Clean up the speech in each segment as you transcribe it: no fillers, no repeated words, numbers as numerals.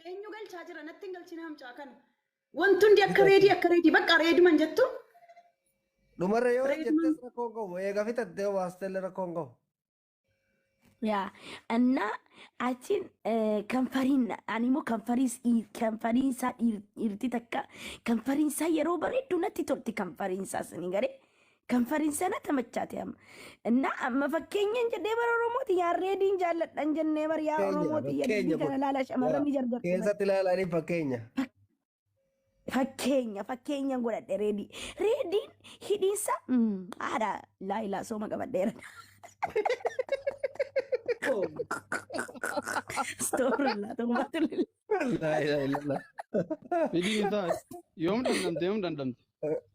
Eenyu galchaa jira? Natti hin galchina hamcaa kana. Wanti hundi akka Reedii, akka Reedii, bakka Reeduman jettu. Dhumarra yoo Reeduman. jettes rakkoo hin qabu. Eega fixattee baastelle rakkoo hin qabu. Yaa እና achiin kanfariin ani immoo kanfariin isaa dhiirti takka kanfariin isaa yeroo bareeddu natti tolti. Kanfariin isaa sini garee kanfariin isaa na tamachaate amma. እና amma fakkeenyan jedhee bara Oromooti yaa Reediin jaalladhan jennee bar yaa Fakkeenya Oromooti yaa fakkeenya dubbii kun. kana laala shamarran ni jarjarti bar. Keessatti ilaalanii fakkeenya. Fakkeenya godhadhe Reedii. Reediin hidhiinsa haadha laa ilaa sooma qabadheera. Astaghfirullah, tawbatulillah. Laa ilaaha illallah. Hidhiin isaa yoom dhandhamte, yoom dhandhamte?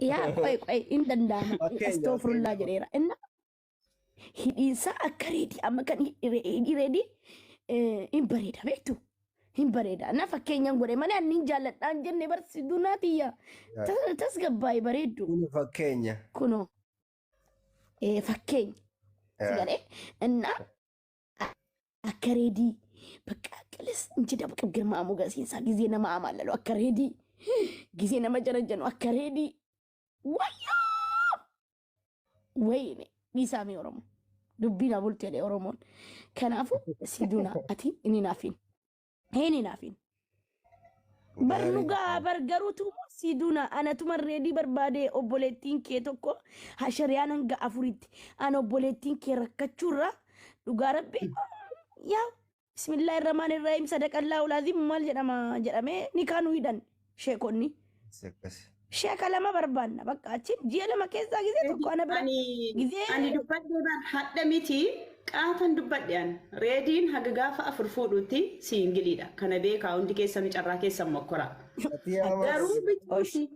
Yaa qoy qoy, hin danda'ama. Fakkeenya Astaghfirullah fakkeenya. jedheera. Inna hidhiinsa akka Reedii amma kan hidhii Reedii hin bareeda beektu. Hin bareeda. Na fakkeenyaan godhe malee ani hin jaalladhaan jenne barsi dunaatiyya. Tasgabbaa'e bareeddu. Kun fakkeenya. Kunoo fakkeenya. Si galee inna akka Reedii bakka qilis injida bakka girmaa mogasiinsaa gizee nama amaalalu akka Reedii gizee nama jarajjanu akka Reedii wayyoo wayine dhiisaamii Oromoo dubbiin abulti jedhe Oromoon. Kanaafuu si duna ati inni naafin hin naafin. Bar Gaarii. Dhugaa bar garuutu si duna anatuma Reedii barbaade. Obboleettiin kee tokko hashariyaan hanga afuritti ana obboleettiin kee rakkachuurra dhugaa rabbi yaa bismillaahi rahmaan irrahiim sadaqallaahu laazim maal jedhama jedhamee ni kaanuu hidhan sheekonni. Akkas. Sheeka lama barbaanna bakka achiin ji'a 2 keessaa gizee tokko ana bira Ani gizee ani dubbadhee bar hadha miti qaatan dubbadhe an Reediin haga gaafa afur fuudhutti singleiidha. Kana beekaa hundi keessan, carraa keessan mokkoraa. Ati yaa Garuu Osh. bicuusii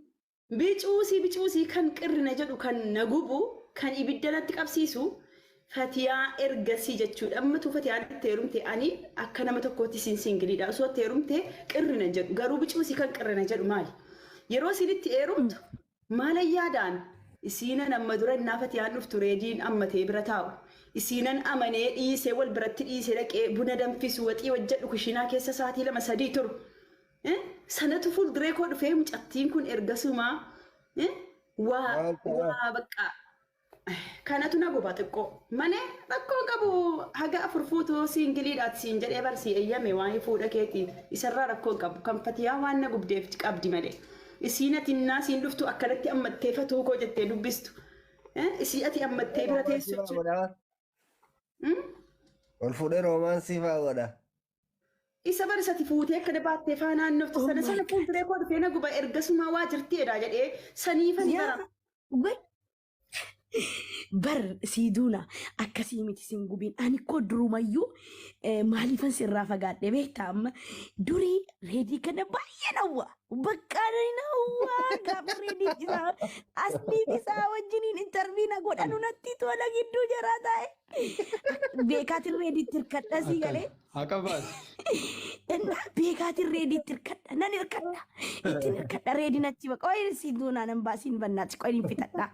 bicuusii bicuusii kan qirrina jedhu, kan na gubu, kan ibidda natti qabsiisu Fatiyaa ergasii jechuudha. Ammatu Fatiyaan itti heerumte ani akka nama tokkootti isin singleiidha. Osoo itti heerumte qirrina jedhu. Garuu bicuusii kan qirrina jedhu maali? Yeroo isin itti heerumtu maalan yaadaan isiinan amma dura innaa Fatiyaan dhuftu Reediin ammatee bira taa'u. Isiinan amanee dhiisee wal biratti dhiisee dhaqee buna danfisu, waxii hojjedhu, kushiinaa keessa sa'aatii 2 3 turu. Sanatu fuulduree koo dhufee mucattiin kun ergasumaa waa Maal ta'a? waa bakka kanatu na guba xiqqoo malee rakkoo qabu. Haga afur fuutuu singleiidhaati siin jedhee barsii eeyyame waa'ee fuudha keetii isarraa rakkoo qabu. Kan Fatiyaa waan na gubdeef qabdi malee isiin ati innaa siin dhuftu akkanatti ammattee fatuu koo jettee dubbistu, isii ati ammattee bira teessu Romance fa'aa jechuudha. godha. Ol fuudhee romance fa'aa godha. Isa barisati fuutee akkana baattee faa naannoftu Oh sana my sana God. fuulduree koo dhufee na guba ergasumaa waa jirti edhaa jedhee saniifani Yaa bara. way bar siiduuna akkasii miti sin gubiin. Ani koo durumayyuu maaliifan sirraa fagaadhe beektaa? Amma durii Reedii kana baay'ee hawwa, bakka ani hawwa gaafa Reedii isaa asliif isaa wajjiniin interview na godhanu natti tola gidduu jaraa taa'e beekaatiin Reediitti hirkadha sii galee. Haqa baasi. እና beekaatiin Reediitti hirkadha, nan hirkadha, ittiin hirkadha. Reediin achi baqa qoyin siin duunaa nan baasiin bannaati qoyin hin fixadha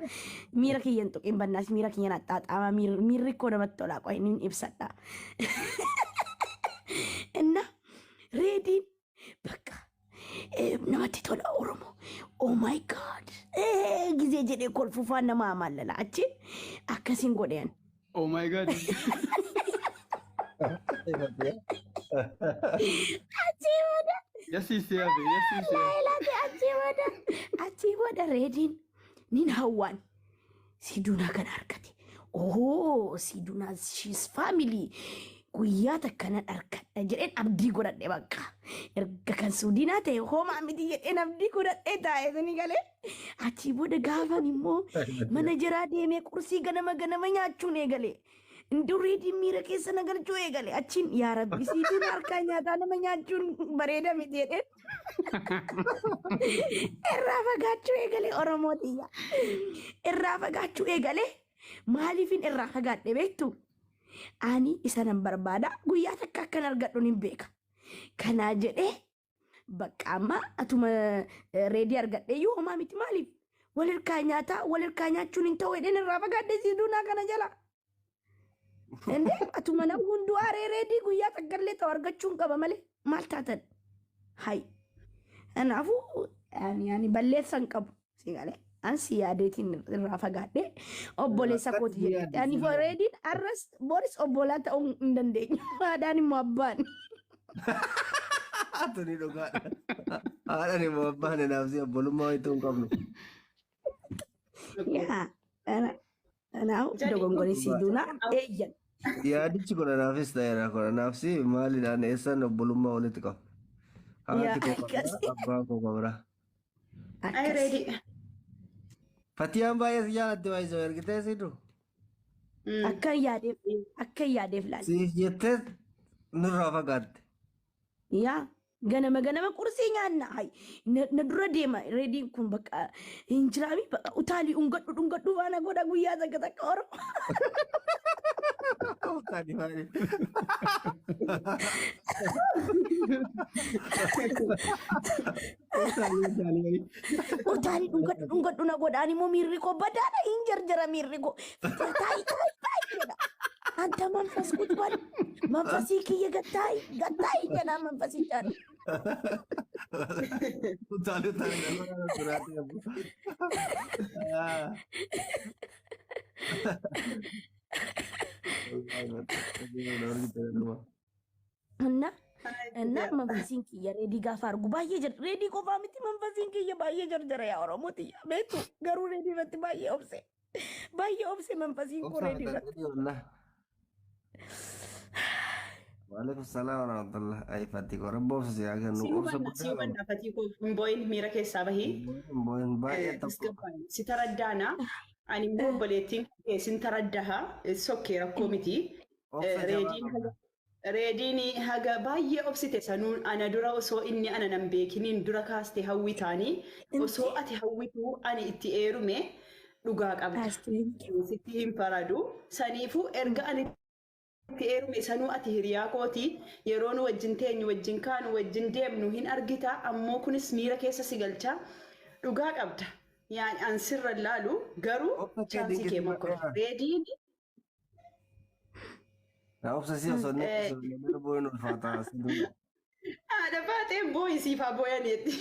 miira kiyyan tuqin bannaati miira kiyyan axxaaxaama miirri koo namatti tola qoyin hin ibsadha. እና Reediin bakka namatti tola Oromoo. Oh my God, gizee jedhee kolfufaan nama amaallala achi akkasiin godhean. Oh my God. Achii booda Yasiisee hafe, yasiisee hafe. Laayilate achii booda Reediin nin hawwaan Siduunaa kana harkate. Oh, Siduunaa she's family guyyaa takka nan harkadha jedheen abdii godhadhe. Bakka erga kan Suudiinaa ta'e homaa miti jedheen abdii godhadhee taa'e suni galee. Achii booda gaafan immoo mana jaraa deemee qursii ganama ganama nyaachuun eegale. Induu Reediin miira keessa na galchuu eegale. Achiin yaa rabbi Siduun harkaa nyaataa nama nyaachuun bareeda miti jedheen irraa fagaachuu eegale Oromoo xiyya. Irraa fagaachuu eegale. Maaliifin irraa fagaadhe beektu? Ani isa nan barbaada, guyyaa takka akkan argadhu nin beeka. Kanaa jedhee bakka amma atuma Reedii argadhe iyyuu homaa miti, maaliif wal hirkaa nyaataa wal hirkaa nyaachuun hin ta'u jedheen irraa fagaadhe Siduunaa kana jala. Indee atuma nam hunduu aaree Reedii guyyaa takka illee ta'u argachuun qaba malee maal taatan? Hay. Kanaafuu ani balleessa hin qabu. Si galee an si yaadeetiin irraa fagaadhe obboleessa Akkatti kooti si jedhe. yaadde Ani si yaadde. reediin arras boris obbolaa ta'uu hin dandeenyu. Haadhaan immoo abbaan. Tuni dhugaadha. Haadhaan immoo abbaan naaf si obbolummaa wayituu hin qabnu. Yaa. Kanaafuu Jadi dogongoree si duunaa eeyyan. Yaadichi kun anaafis ta'eera. Kun anaaf si maalidhaan eessaan obbolummaa walitti qabu? Yaa Haati koo qabra, akkas. abbaan koo qabra. Ay Akkas. reedi. Fatiyaan baay'ee si jaalatti baay'isoo ergitee si du. Akka yaadeef akka yaadeef laal. Siif jettee nurraa fagaatte. Yaa ganama ganama qursii nyaanna hay na dura deema reediin kun bakka hin jiraami bakka utaalii dhungadhu dhungadhu faana godha guyyaa takka takka oromoo. Utaalii maali? Utaalii utaalii. Utaalii dhungadhu dhungadhu na godha ani immoo miirri koo badaadha hin jarjara miirri koo taayi taayi taayi jedha. Anta manfas kutban manfasii kiyya gattaayi gattaayi jedha manfasichaan. Utaalii utaalii nama duraatti qabu. እና manfasiin kiyya reedii gaafa argu baay'ee jar reedii qofaa miti manfasiin kiyya baay'ee jarjara yaa Oromoo tiyya beektu garuu reedii irratti baay'ee obse baay'ee obse manfasiin koo reedii irratti. Waalaikum salaam warahmatullah. Ay Fati koo rabbi obsa si haa kennu. Si Obsa hubanna si guddaa qaba. hubanna fatii koo hin boo'in miira keessaa bahii. Boo'in baay'ee tokko. Tasgabbaa'e. Si taraddaana. Ani immoo obboleettiin kee sin taraddaha. Sokkee rakkoo miti. Obsa jabaa Reediin qabda. Reediin haga baay'ee obsite sanuun ana dura osoo inni ana nan beekiniin dura kaaste hawwi taanii osoo ati hawwituu ani itti eerume dhugaa qabda. Sitti hin faradu. Saniifuu erga ani itti eerume sanuu ati hiriyaa kooti yeroo nu wajjin teenyu wajjin kaanu wajjin deemnu hin argita ammoo kunis miira keessa si galcha dhugaa qabda. Yaani an sirra laalu garuu Obsa kee chaansii kee mokkore. dinqisiifadheera. Reediin Obsa si osoo inni osoo inni boo'in ulfaata. Si duudha. Haadha baateen boo'i siifaa boo'aniitti.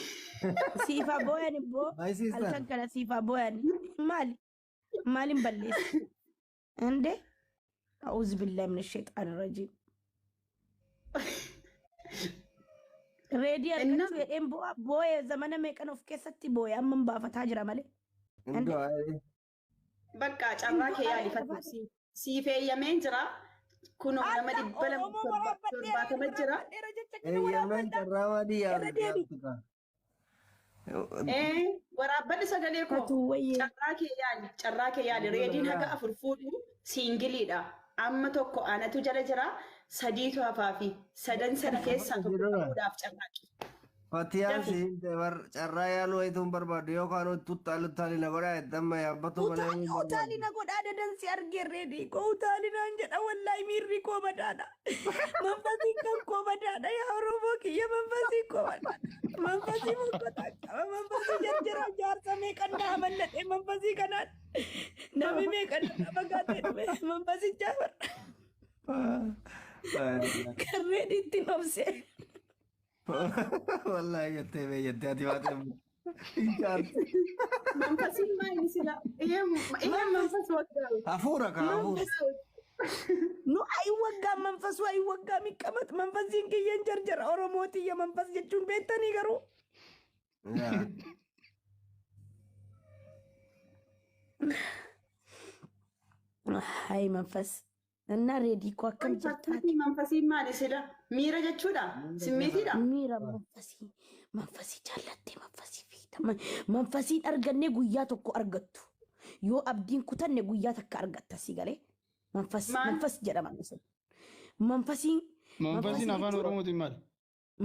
Siifaa booyan immoo My sister. halkan kana siifaa booyan maali maaliin balleessa? Inde أعوذ بالله من الشيطان الرجيم. Reedii Inna argachuu jedheen bu'aa boo'ee zamana meeqan of keessatti boo'ee amma hin baafataa jira malee. Iddoo ayii. Bakka carraa kee yaalifatu siif eeyyameen jira. Kunoo nama Alla dhibba lama Oromoo waraabadheera torbaatama jira. waraabadheera jecha kana Eeyyameen waraabadha. carraa maadii Irra deebi. yaadu. Waraabbadhu sagalee koo. Fatuu wayyee. Carraa kee yaali. Carraa kee yaali. Reediin haga afur fuudhu singleiidha. Amma tokko anatu jala jira. Sadiitu hafaafi. Sadan sana keessaa tokko qabuudhaaf carraaqi. Fatiyaan Dafi. si himte bar carraa yaaluu wayituu hin barbaaddu yookaan uttaali uttaali na godhaa jette amma yaabbatu malee Utaali hin utaali barbaaddu. na godhaa dadansi argee reedii koo utaali naan jedha wallaahi miirri koo badaadha. Manfasiin kan koo badaadha yaa Oromoo kiyya manfasiin koo badaadha. Manfasii mokkotaa qaba manfasii jarjara jaarsa meeqan naa malladhe manfasii kanaan namni meeqan naa fagaatee dhufe manfasichaa bara kan reedii ittiin obsee. Wallaahi jettee bee jettee ati baatee hin jaarti. Manfasiin maali sila? Ihee manfas waggaa. Hafuura kaa hafuura. Nu አይወጋም መንፈሱ አይወጋም፣ ይቀመጥ። መንፈሲን kiyyan jarjara Oromootiyya መንፈስ jechuun beektanii garuu Yaa. Hay መንፈስ እና ሬዲ እኮ akkam jirtaati? Manfasiin maali sila? Miira jechuudha? Simmeetiidha? Miira manfasii manfasii jaallattee manfasii fiita manfasiin argannee guyyaa tokko argattu yoo abdiin kutanne guyyaa takka argatta si galee መንፈስ Maal? መንፈስ jedhama sun manfasiin Manfasiin afaan jechuun Oromootiin maali?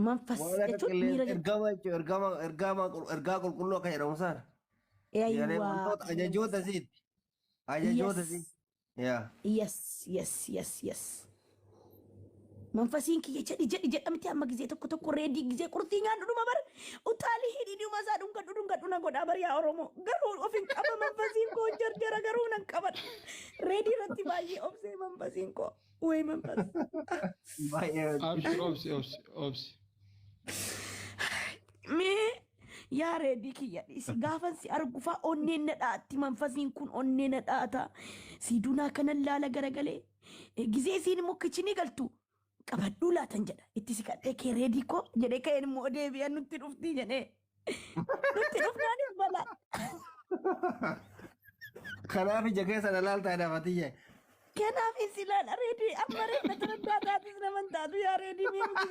መንፈስ Waan akka jechuun miira qilleensa jechuudha. ergama jechuudha ergama ergama ergaa qulqulluu akka jedhamu sana. Yaani Aywa wantoota ajajoota isiiti. Ajajoota Yes. isiiti. Yaa. Yes. Manfasiin kiyya jedhi jedhi jedhamti amma gizee tokko tokko reedii gizee qurxii nyaadhu dhuma bar utaalii hidhii dhuma isaa dhungadhu dhungadhu na godhaa bar yaa Oromoo garuu of hin qaba manfasiin koo jarjara garuu nan qabadha reedii irratti baay'ee obsee manfasiin koo ወይ መንፈስ. Baay'ee. Abshir, obsi, obsi, obsi. Yaa Reedii kiyya dhiisi, gaafan si argu faa onneen na dhaatti, manfasiin kun onnee na dhaata. Si dunaa kanan laala garagalee. Gizee isiin immoo kichinii galtu qabadhuu laatan jedha. Itti siqadhee kee Reedii koo jedhee ka'een immoo deebi'an nutti dhuftii jedhee. Nutti dhufnaanis balaa. Kanaaf ija keessa na laaltaa dha Fatiyya. Kanaaf isi ilaala Reedii, amma reef na taraddaa taatis nama hin taatu yaa Reedii mee miti.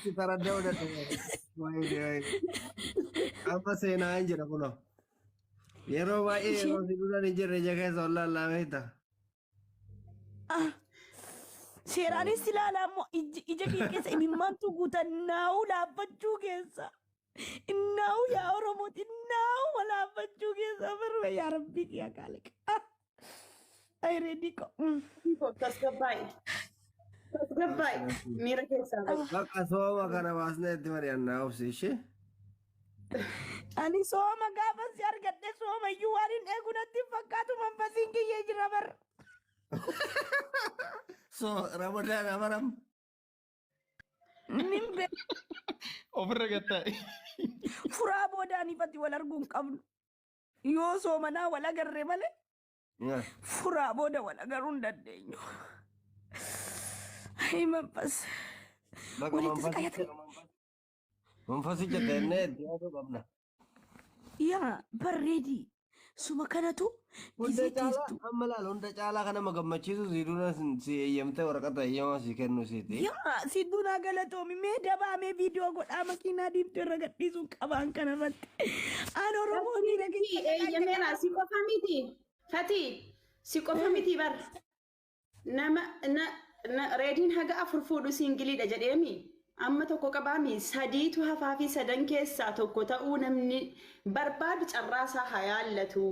Si taradda'uu dadhabe. Wayii wayii. Amma seenaa hin jira kunoo. Yeroo baay'ee yeroo si duraan hin jirre ija keessa ol laallaa beekta. Ah, seeraanis ilaala ammoo ija kee keessa imimmaantu guutannaa'uu laaffachuu keessa. Innaa'u yaa Oromooti, innaa'u laaffachuu keessa barba yaa Rabbii yaa Kaaliq. Ay Reedii ko. Tasgabbaa'e. Tasgabbaa'e. Miira keessaa bahi. Bakka sooma kana baasnee itti mari'annaa, obsi ishee. Ani sooma gaafa si argadhe sooma iyyuu waan hin eegu natti hin fakkaatu, manfasiin kiyyee jira bar. So Ramadaan amaram. Nin beeku. Ofirra gattaa'e. Furaa boodaan ifatti wal arguu hin qabnu. Yoo soomanaa wal agarre malee furaa booda wal agaruu hin dandeenyu. Ay manfas. Bakka Walitti siqayate. Manfasicha teennee itti yaaduu qabna. Yaa barreedii. Suma kanatu Hunda gizee caalaa teessu. Amma laal, hunda caalaa kan nama gammachiisu si dura si eeyyamtee waraqata eeyyamaa si kennu siiti. Yaa siddunaa galatoomi, mee dabaamee viidiyoo godhaa, makiinaa diimtuu irra gadhiisuun qabaan kanarratti. An Oromoo miira keessa Eeyyameera, si qofa miti. Fati, si qofa miti bar. Nama na Reediin haga afur fuudhu singleiidha jedheemi. Amma tokko qabaami, sadiitu hafaa fi sadan keessaa tokko ta'uu namni barbaadu carraasaa haa yaallatu.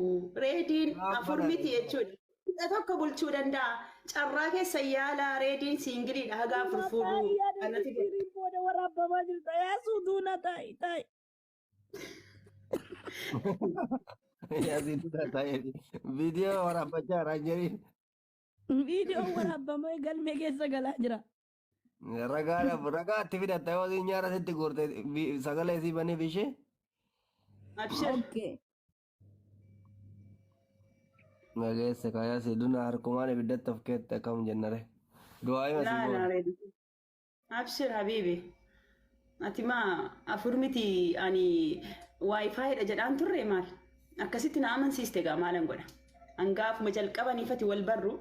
Reediin afur miti jechuudha. 11 bulchuu danda'a. Carraa keessa yaalaa, Reediin singleiidha haga afur fuudhu. Kanatti godha. Firiin booda waraabbamaa jirta yaa suutuuna, taa'i taa'i. Yaa si dura taa'ee viidiyoo waraabbachaa jiraan jedhiin. Viidiyoon waraabamee galmee keessa galaa jira. Ragaadhaaf ragaa itti fidatta yoo siin nyaara sitti guurte sagalee sii baniif ishee. Abshir. Okay. Nageesse kaayaa si duna harkumaan ibiddatti of keette akkam jennare. Du'aa hima si Laa goone. laa Reedi. Abshir habiibi. Ati maa afur miti, ani WiFiidha jedhaan turre maal? Akkasitti na amansiiste gaa, maalan godha? An gaafuma jalqabaniifati wal barru,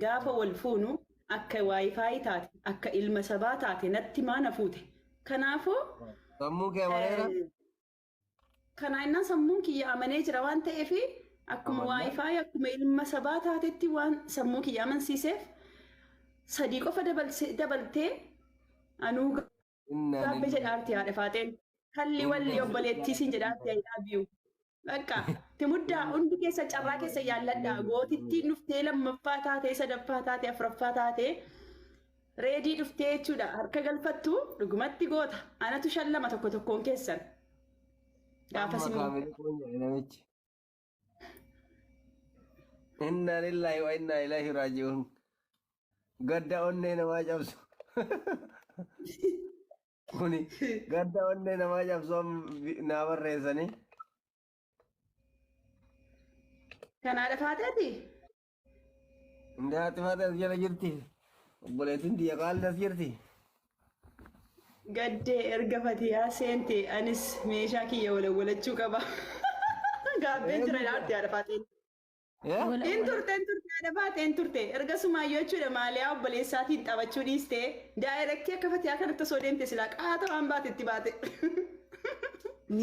gaafa wal fuunu akka WiFi taate, akka ilma sabaa taate natti maa na fuute. Kanaafuu Sammuu kee amaneera. Kanaa innaan sammuun kiyya amanee jira waan ta'eef, akkuma Amannaa. WiFi, akkuma ilma sabaa taatetti waan sammuu kiyya amansiiseef, sadii qofa dabaltee anuu Innaa gaabbe jedhaarti haadha faaxeen. Kalli walli obboleettii siin jedhaarti, I love you. Bakka timuddaa hundi keessa carraa keessa yaalladhaa, gootittiin dhuftee lammaffaa taatee, sadaffaa taatee, afuraffaa taatee, Reedii dhuftee jechuudha harka galfattu, dhugumatti goota anatu shallama tokko tokkoon keessan. Gaafas Amma immoo. Kaamilii kun jedhe namichi. Inna lillahi wa inna ilaihi raaji'uun. Gadda onnee namaa cabsu. Kuni gadda onnee namaa cabsu amma naa barreessanii. Kanaadha faateeti. Indee haati faate as jala jirti. Obboleettiin tiyya qaalli as jirti. Gaddee erga Fatiyaa seente anis meeshaa kiyya walawwalachuu qaba. Gaabbeen jira dhaarte haadha faateen. In turte, in turte, haadha faateen turte. Erga sumaayyoo jechuudha maaliyaa obboleessaatiin taphachuu dhiiste directii akka Fatiyaa kanatti osoo deemte silaa qaata waan baate itti baate.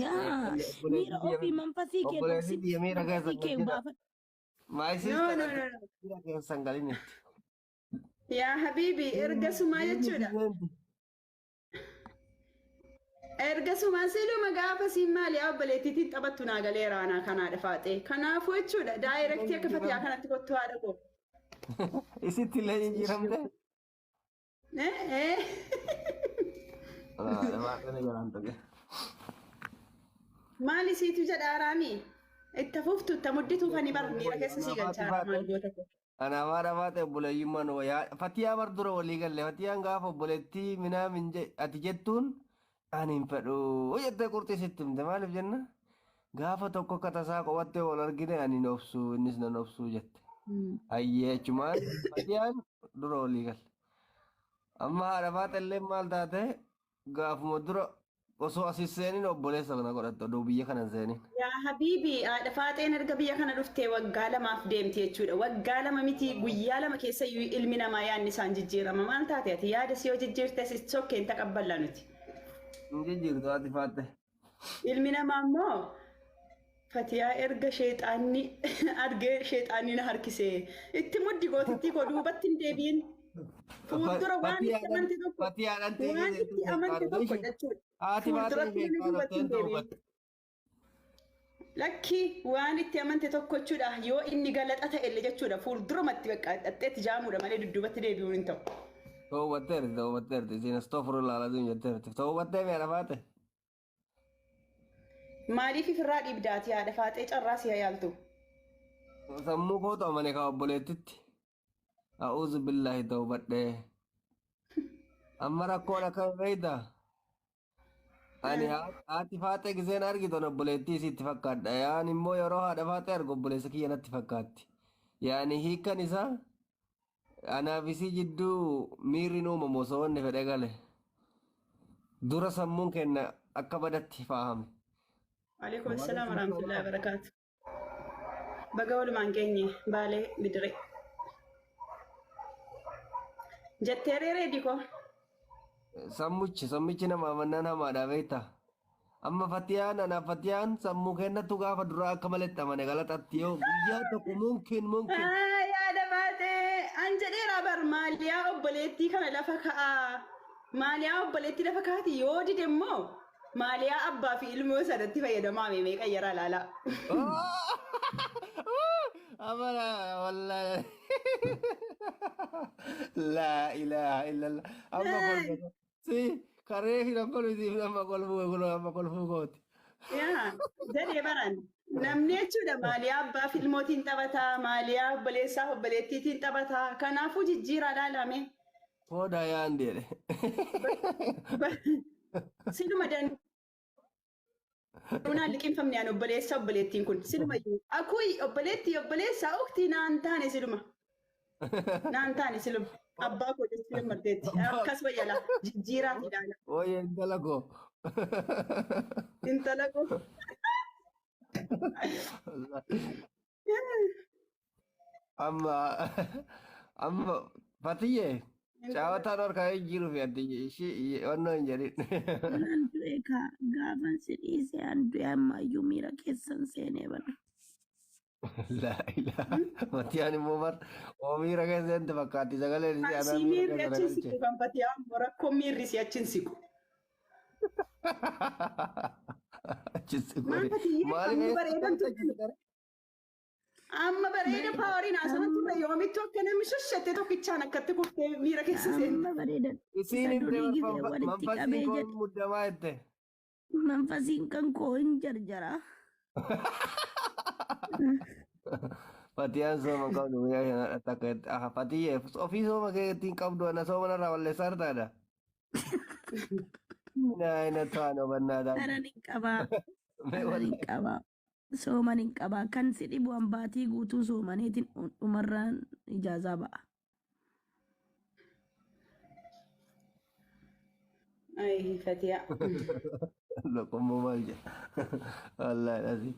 Yaa miira ofii manfasii kee Obboleettiin dhoksin tiyya miira keessa manfasii kee jira. baafadhu. My No, sister no, no, no. miira keessa hin galinitti. Yaa habiibi, erga sumaa jechuudha. Erga sumaa siluma gaafa siin maaliyaa obboleettiitiin taphattu naa galeera anaa kanaa dhafaaxee. Kanaafuu jechuudha directii akka Fatiyaa kanatti kottu haadha koo. Isitti illee jijjiiramte. Eh, eh. Waaqni jalaan tuqe. Maali siitu jedha araami? Itti hafuuftu itti muddituuf ani bar miira keessa sii galchaa maal goota koo. Ana haadha baate obboleeyyummaan wayyaa. Fatiyaa bar dura walii galle. Fatiyaan gaafa obboleettii minaamin ati jettuun Ani hin fedhu jettee qurxii sitti himte. Maaliif jenna, gaafa tokko akka tasaa qobattee wal argine, ani hin obsu, innis nan obsuu jette. Ayyee, achumaan Fatiyaan dura walii galle. Amma haadha faaxellee maal taate, gaafuma dura osoo asis seenin obboleessa kana godhatte, odoo biyya kana hin seenin. Yaa habiibi, haadha faaxeen erga biyya kana dhuftee waggaa 2f deemti jechuudha. Waggaa 2 miti, guyyaa 2 keessa iyyuu ilmi namaa yaadni isaan jijjiirama. Maal taate ati, yaada si yoo jijjiirtes it's okay, hin taqabballa nuti. Hin jijjiirtu haati faaxee. Ilmi namaa immoo Fatiyaa erga sheexaanni argee sheexaanni na harkisee itti muddi, gootittii koo, duubatti hin deebiin. Fuuldura waan itti amante tokko, waan itti amante tokko jechuudha. Haati faaxee Fuulduratti namni duubatti hin deebiin. Lakki, waan itti amante tokko jechuudha, yoo inni galaxa ta'ellee jechuudha, fuuldurumatti bakka dhadheetti jaamuudha malee dudduubatti deebi'uun hin ta'u. Toowwatteerti, toowwatteerti, isiin astaghfirullah alazim jetteerti. Toowwattee mi'a faate. Maaliif ifirraa dhiibdaati haadha faaxee, carraa si yaaltu? Sammuu kootu amane kaa obboleettitti. A'uuzu billaahi, toowwadhee. Amma rakkoon akka beeyta. Ani haati faaxee giseen argitu obboleettii isiitti fakkaadha. Yaan immoo yeroo haadha faaxee argu obboleessa kiyya natti fakkaatti. Yaani hiikkan isaa anaaf isii jidduu miirri uumamu osoo wanni fedhe gale. Dura sammuun kenna akka badatti faahame. Waalaikum assalam warahmatullahi wabarakatuh. Baga walumaan geenye, baalee bidiree. Jettee reedi koo. Sammuchi nama amannaan hamaadha, beektaa? Amma Fatiyaan, anaaf Fatiyaan sammuu kennatu gaafa duraa akka maletti amane, galaxatti yoo guyyaa tokko mumkin mumkin. Yaada baatee an jedheera bar, maaliyaa obboleettii kana lafa ka'aa. Maaliyaa obboleettii lafa kaati, yoo dide immoo maaliyaa abbaa fi ilmoo sanatti fayyadamaa meeqa yaraa laala. Amara wallahi. Laa ilaaha illallah. Amma kolfa. Si karee fi nama kolfisiif, nama kolfuu, nama kolfuu kooti. Yaa, jedhee baran. Namni jechuudha maaliyaa abbaa fi ilmootiin taphataa, maaliyaa obboleessaa fi obboleettiitiin taphataa. Kanaafuu jijjiiraa laalame. Hoodaa yaan jedhe. Siluma danda'uunaan liqinfamne an obboleessa obboleettiin kun siluma iyyuu. Akuyi obboleettii obboleessa uktii naan taane siluma. Naan taane siluma. Abbaa koo jechuu lammarteetti. Akkas wayyala jijjiiraati ilaala. Ooyee, intala koo. Intala koo. Amma Fatiyyee caawataan harkaa hin jiru fi addi ishii onnoo hin jedhin. Anaan du'e kaa, gaafan si dhiise an du'e, ammayyuu miira keessan seenee bara. Laa ilaaha. Fatiyaan immoo bar oomiira keessa seente fakkaatti, sagaleen isii anaa Asii miira miirri keessa achi hin galche. siqu kan Fatiyaa immoo rakkoo miirri si achi hin siqu. Achi siqu. Maal Fatiyyee, Maaliif amma eessa bareedan achi turte. Amma bareeda paawariin haasawaa turre, yoomittuu akka namni shashshatte tokkichaan akkatti kuftee miira keessa seente. Amma bareedan Isiin isa himte durii gizee walitti manfasiin qabee koo jedhe. muddamaa jette. Manfasiin kan koo hin jarjara. Fatiyaan sooma qabdu guyyaa kana takka jette. Aha, Fatiyyee ofii sooma kee ittiin qabdu, ana sooma narraa balleessaa jirtaadha. Naa ina taano bannaadhaan. Karan hin qabaa. Karan hin qabaa. Sooman hin qabaa. Kan si dhibu hambaatii guutuu soomaneetiin dhumarraan ijaazaa ba'a. Ay, Fatiyaa. Loqommoo maal jedha? Wallaahi dhasi.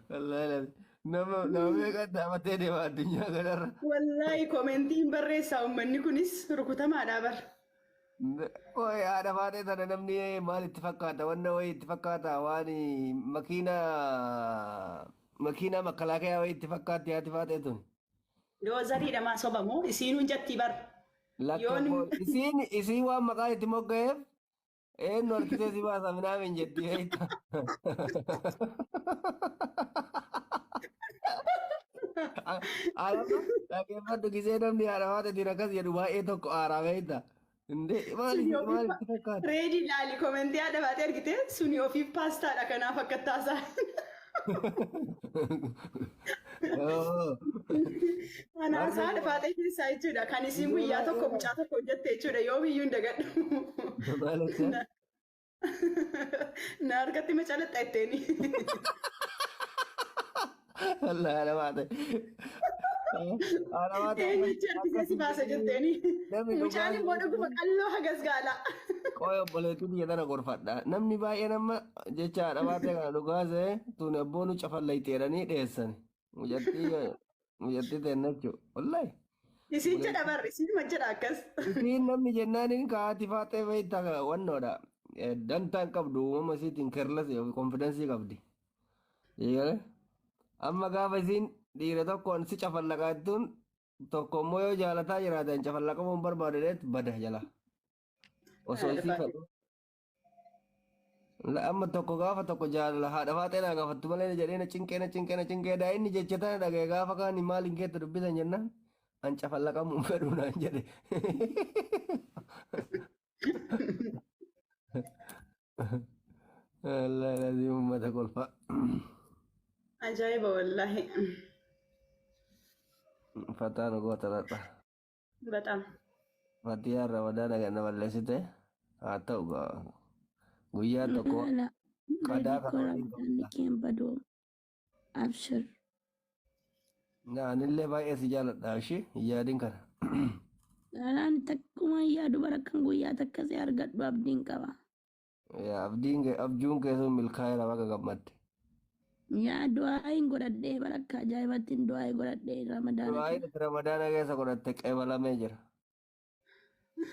Wallaahi dhasi. Nama meeqa dhaabatee deema addunyaa kanarra. Wallaahi, koomentiin barreessaa uummanni kunis rukutamaadha bar. Oi, haadha faatee sana namni maal itti fakkaata? Wanna wayii itti fakkaata, waan makiinaa makkalaakayaa wayii itti fakkaatti haati faatee tun. Doozariidha maa sobamoo isiinuu jettii bar. Lakka isiin waan maqaan itti mogga'eef eenyu harkisee si baasa minaamin jetti beekta. Alama dhaggeeffadhu, gisee namni haadha faateetiin akkas jedhu baay'ee tokko aaraa beekta. Indee maal maal itti fakkaata? Reedi ilaali, koomentii haadha faatee argite, suni ofiif paastaadha, kanaaf akka taasaa. Anaasaa haadha faaxee keessaa jechuudha. Kan isiin guyyaa tokko mucaa tokko hojjette jechuudha. Yoomiyyuu hin dagadhu. Maal jecha? Na harkatti macalaxxa jetteeni. Wallahi haadha faaxee. Haadha faaxee. Eenyuchi harkisee si baasa jetteeni. Namni Mucaan immoo dhuguma qalloo hagas gaala. Qoy obboleettii biyya tana gorfadha. Namni baay'een amma jecha haadha faaxee kana dhugaasee tun abboonu cafallayte jedhanii dhiyeessan. Mucattii teenna jechuudha. Wallahi. Isiin jedha barri isiin jedha akkas. Isiin namni jennaan inni haati faaxee beektaa wannoodha. Dantaa hin qabdu uumama isiitiin careless confidence qabdi. Amma gaafa isiin dhiira tokkoon si cafallaqaa jettuun tokko immoo yoo jaalataa jiraatan cafallaqamuu hin barbaadu jedheet bada jala. Osoo isii fedhu. Amma tokko gaafa tokko jaalala haadha faaxee naa gaafattu malee jedhee na cinqee na cinqee na cinqee daa'imni jecha tana dhagaye gaafa kaan maal hin keetta dubbisan jennaan an cafallaqamuu hin fedhu naan jedhe. Wallahi lazim uummata kolfa. Ajaa'iba wallaahi. Fataa nu goota laata. Bataam. Fatiyaan ramadaana ganna balleessite haa ta'u guyyaa tokko qadaa Reedii kana koo waliin ramadaanni keen badoo. Abshir. Anillee baay'ee si jaaladha ishee hin yaadin kana. Ani takkuma yaadu bara kan guyyaa takka si argadhu abdiin qaba. Yaa abdiin kee abjuun kee sun milkaa'eera baga gammadde. Yaa du'aa hin godhadhee bara akka ajaa'ibatti du'aa hin godhadhee ramadaana Du'aayin ati ramadaana keessa godhatte qeebalamee jira.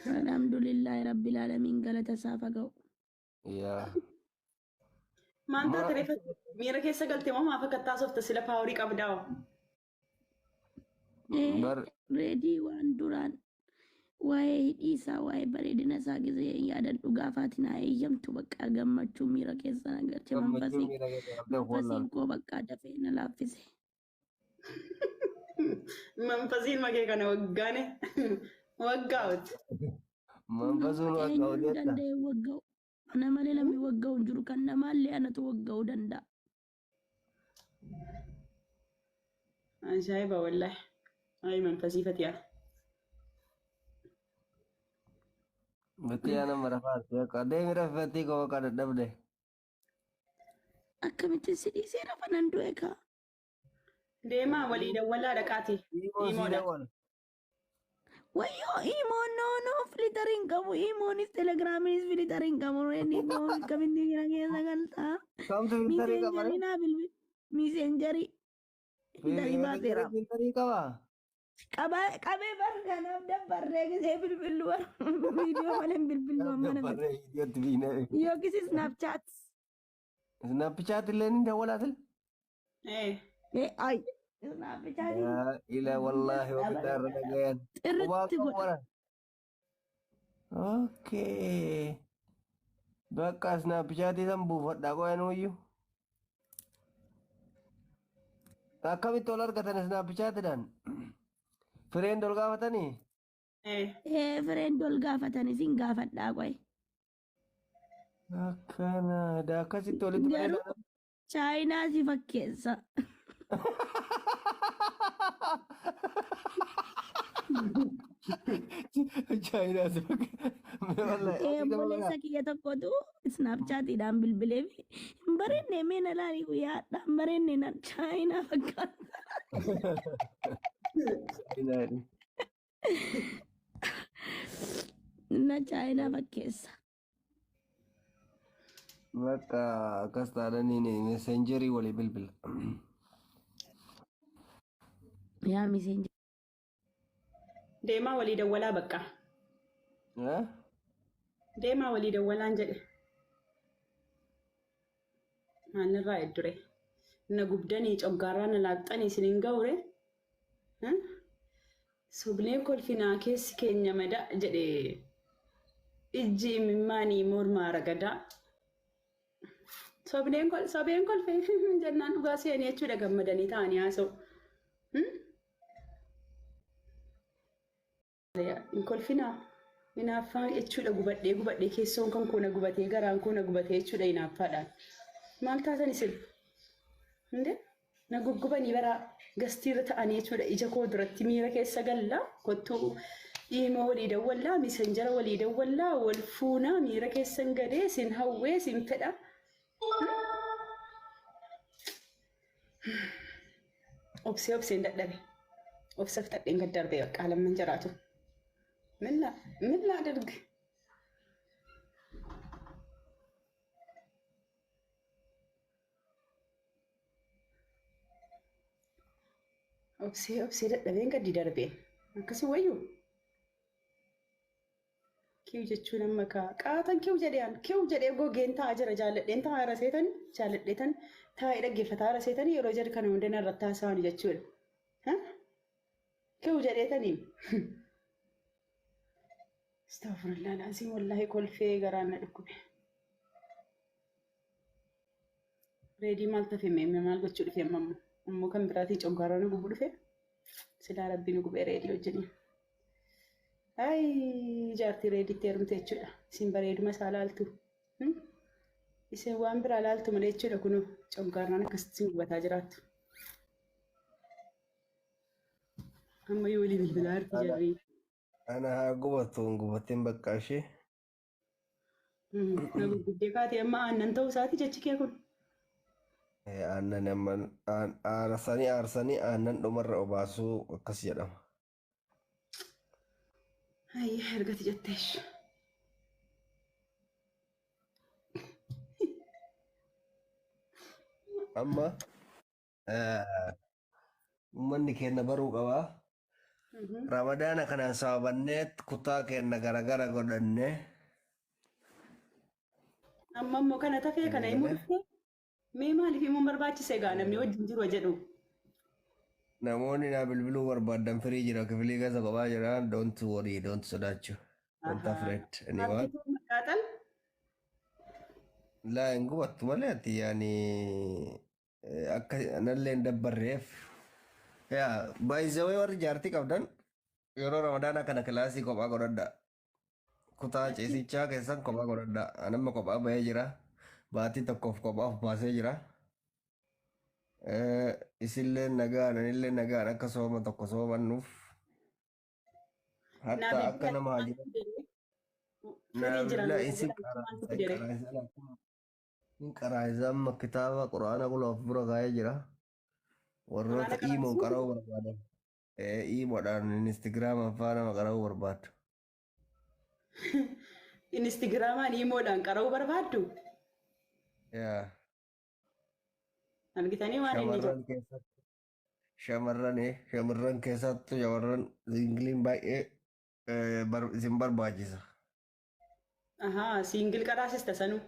kana. Alhamdulillahi rabbil aalamiin galata isaaf haa ga'u. Yaa. Maal taate reefa miira keessa galte moo maaf akka taasofta sila power qabdaa? Bar Reedii waan duraan waa'ee hidhii isaa waa'ee bareedina isaa gisee yaadadhu gaafaati naa eeyyamtu bakka gammachuu miira keessa na galche gammachuu manfasii miira keessa galtee of manfasiin wallaalte. koo bakka dafee na laaffise. Manfasiin makee kana waggaane waggaa'uti. Manfasuun waggaa Eenyuun hojjedha. danda'e wagga'u. Ana malee namni wagga'u hin jiru kan namaallee anatu wagga'uu danda'a. Ajaa'iba wallaahi. Ay manfasii fatiyaa. Fatiyaan amma rafaatti akka deemi raffattii koo bakka dadhabde. Akkamittiin si dhiisee rafa nan du'e kaa. Deemaa walii dawwalaa dhaqaati. Imoon sii Imoodha. dawwala. Wayyoo imoon no no filter hin qabu imoonis telegiraamiinis filter hin qabu reedii koo akkamittiin miira keessa galtaa. Kamtu filter qaba? Messenger naa bilbil messenger filter baaseera. Filter qaba? Qabee bar kanaaf dabbarree gisee bilbillu bar viidiyoo malee hin bilbillu amma nama. Dabbarree viidiyootti biinee. Yookiis Snapchat. Snapchat illee ni dawwalaatil? Eh. Ay Snapchat Yaa ila wallaahi wabiddaa irra dhagayan. Qubaa xirritti qabu godha. wara. Okay. Bakka Snapchat san buufadhaa qo'anuyyuu. Akkamitti ol argatan Snapchatidhaan? Friend ol gaafatanii? Eh. Ee friend ol gaafatan isin gaafadhaa qo'e. Akkana akkasitti walitti Garuu fayyadaman. chaayinaa si fakkeessa. Chaayinaa si fakkeessa. Ee obboleessa kiyya tokkotu Snapchatiidhaan bilbilee hin bareedne mee na laali guyyaa hadhaa hin bareedne na chaayinaa fakkaata. Chaayinaa. Na chaayinaa fakkeessa. Bakka akkas taananii Messenger walii bilbila. Yaa Messenger. Deemaa walii dawwalaa bakka. Eh? Deemaa walii dawwalaan jedhe. Maalirraa eddure? Na gubdanii coggaarraa na laaqxanii isin hin ga'ure? Sobnee kolfinaa keessi keenya mada jedhe ijji imimmaanii mormaa ragadaa. Sobneen kol sobeen kolfee jennaan dhugaa seenii jechuudha gammadanii ta'anii haasa'u. Hin kolfinaa. Hinaaffaa jechuudha gubadhee gubadhee keessoon kan koo na gubatee garaan koo na gubatee jechuudha hinaaffaadhaan. Maal taatan isin? Hinde? Na guggubanii bara gastiirra ta'anii jechuudha. Ija koo duratti miira keessa galla. Kottuu dhiimoo walii dawwallaa, misanjara walii dawwallaa, wal fuunaa miira keessan gadee sin hawwee sin fedha. Obsee obseen dadhabe. Obsa fixadheen gad darbee bakka lamman jiraatu. Milla milla adarg. Obsee obsee dadhabeen gadi darbeen. Akkasii wayyuu. Kiw jechuun amma kaa qaatan kiw jedhee kiw jedhee gogeen taa'aa jira jaalladheen taa'aa irra seetanii jaalladheetan taa'ee dhaggeeffataa irra seetanii yeroo jedhu kana hunda narratti haasa'an jechuudha. Kiw jedheetanii. Astaghfirullah laazim wallaahi kolfee garaan na dhukkube. Reedii maal tafe meemme maal gochuu dhufe amma ammoo ammoo kan biraatiin coggaarraa nu gubu dhufe silaa rabbi nu gubee reedii wajjiniin. Ay jaartii reeditti heerumte jechuudha. Isin bareeduma isaa laaltu. Isin waan biraa laaltu malee jechuudha kunoo coggaarraan akkasitti isin gubataa jiraattu. Amma yoo walii bilbilaa jirti jarri. Ana haa gubatu hin gubatin bakka ishee. Na gurguddee kaatee amma aannan ta'uu isaati jechi kee kun. Aannan amma aarsanii aarsanii aannan dhumarra obaasuu akkas jedhama. Ayyi ergati jetteesh. Amma uummanni keenya baruu qabaa. Ramadaana kanaan sababannee kutaa keenya garagara godhannee. Amma immoo kana tafee kana himuu dhuftee mee maaliif himuun barbaachise egaa namni wajjin jiru jedhu. Namoonni naa bilbiluu barbaadan firii jira kifilii keessa kophaa jira don't worry don't sodaachuu don't afraid anyone. Maarkituu maqaaxal Laa hin gubattu malee ati yaani akka nallee hin dabbarreef. Yaa baay'isawee warri jaartii qabdan yeroo ramadaana kana kilaasii kophaa godhadha. Kutaa ciisichaa keessan kophaa godhadha. Anamma kophaa bahee jira. Baatii tokkoof kophaa of baasee jira. Isillee nagaan anillee nagaan akka sooma tokko soomannuuf. naa Hatta akka bilbila nama haji. firii jira Naa naa isin bilbila maaltu fidere. hin qaraayisa amma kitaaba quraana kula of bira kaa'ee jira. Warroota Quraana iimoon qaraasuu qara'uu barbaadan. Iimoodhaan instagiraamaan faa nama qara'uu barbaadu. Instagiraamaan iimoodhaan qara'uu barbaaddu Yaa argitanii waan inni jedhu. shamarran keessatti shamarran shamarran keessattuu shamarran siingiliin baay'ee isin barbaachisa. Ahaa siingil qaraasista sanuu.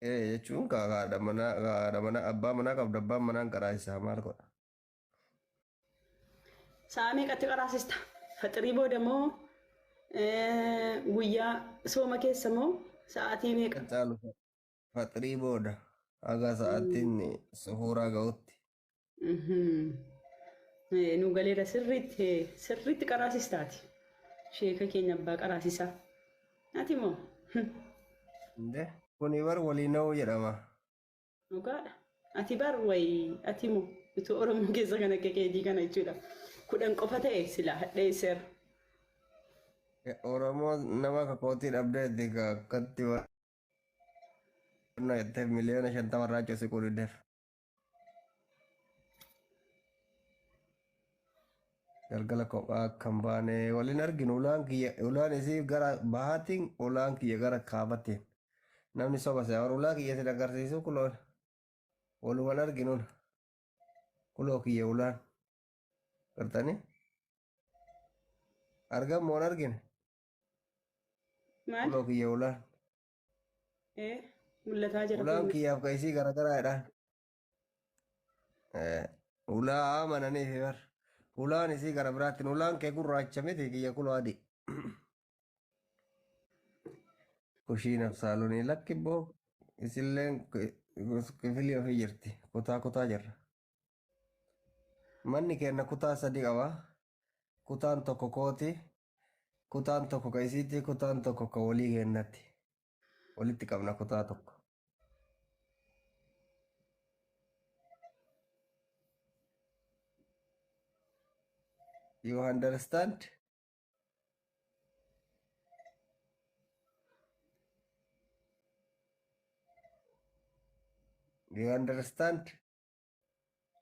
Jechuun haadha manaa haadha manaa abbaa manaa qabdu abbaan manaan qaraasisaa maal godha? Sa'a meeqatti qaraasista? Faxirii booda moo guyyaa sooma keessa moo sa'aatii meeqa? Kan caalu faxirii booda haga sa'aatiin suhuuraa ga'utti. Nu galeera sirriitti sirriitti qaraasistaati. Sheeka keenya abbaa qaraasisaa. Ati moo? Inde kuni bar walii na'uu jedhama. Dhugaadha. Ati bar wayii ati moo utuu Oromoo keessa kan akka keetii kana jechuudha. 10 qofa ta'e sila hadheesseera. Oromoo nama kakootii dhabdee itti akkatti barna jettee miliyoona 50 irraa cosii quudhideef. Galgala kophaa akka hin baane waliin arginu ulaan kiyya ulaan isii gara bahaatiin ulaan kiyya gara kaabatiin. Namni soba se'a warra ulaa kiyya sin agarsiisu kuloon walumaan arginuun kuloo kiyya ulaan gartanii argan moon argine Maal? kuloo kiyya ulaan Mul'ataa jira ulaan kun. kiyyaaf ka isii garagaraadhaan ulaa amananiif bar ulaan isii gara biraattiin ulaan kee gurraacha miti kiyya kuloo adii kushiinaaf saalonii lakki boo isilleen kifilii ofii jirti kutaa kutaa jirra. Manni keenya kutaa sadi qaba. Kutaan tokko kooti, kutaan tokko ka isiiti, kutaan tokko ka walii kennatti. Walitti qabna kutaa tokko. You understand? You understand?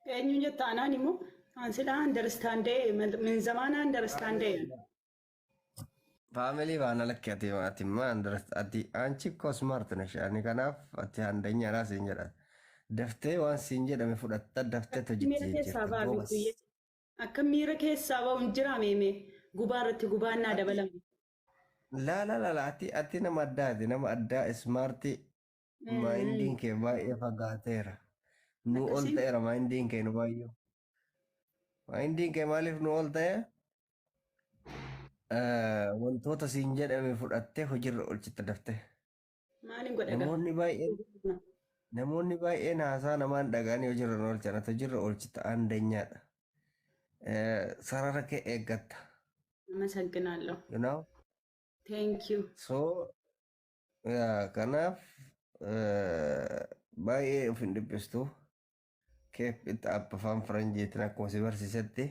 Eenyuun jetta? Anaan immoo an silaa understand min zamaana understand. Family baana lakki, ati ma ati አንቺ እኮ smart ነሽ. Ani kanaaf ati አንደኛ siin jedha. Daftee waan siin jedhame fudhatta, daftee hojiitti Miira keessaa jijjiirta. ba'a. Goobas. Biyya akka miira keessaa ba'u hin jira meeme gubaa irratti gubaan naa dabalama. Laa laa laa, ati nama addaati, nama addaa, smart. Mindiin kee baay'ee fagaateera. Nu ol Akkasii? ta'eera mindiin kee nu baay'ee. Mindiin kee maaliif nu ol ta'e? Wantoota siin jedhame fudhattee hojiirra oolchita daftee. Maaliin godha gaa? Namoonni baay'een haasaa namaan dhaga'anii hojiirra hin oolchan. Ati hojiirra oolchita, አንደኛ dha. Sarara kee eeggatta. አመሰግናለሁ። You know? Thank you. So, yaa, kanaaf baay'ee of hin dhiphistu. Keep it up, afaan faranjiitiin akkuma si barsiisetti.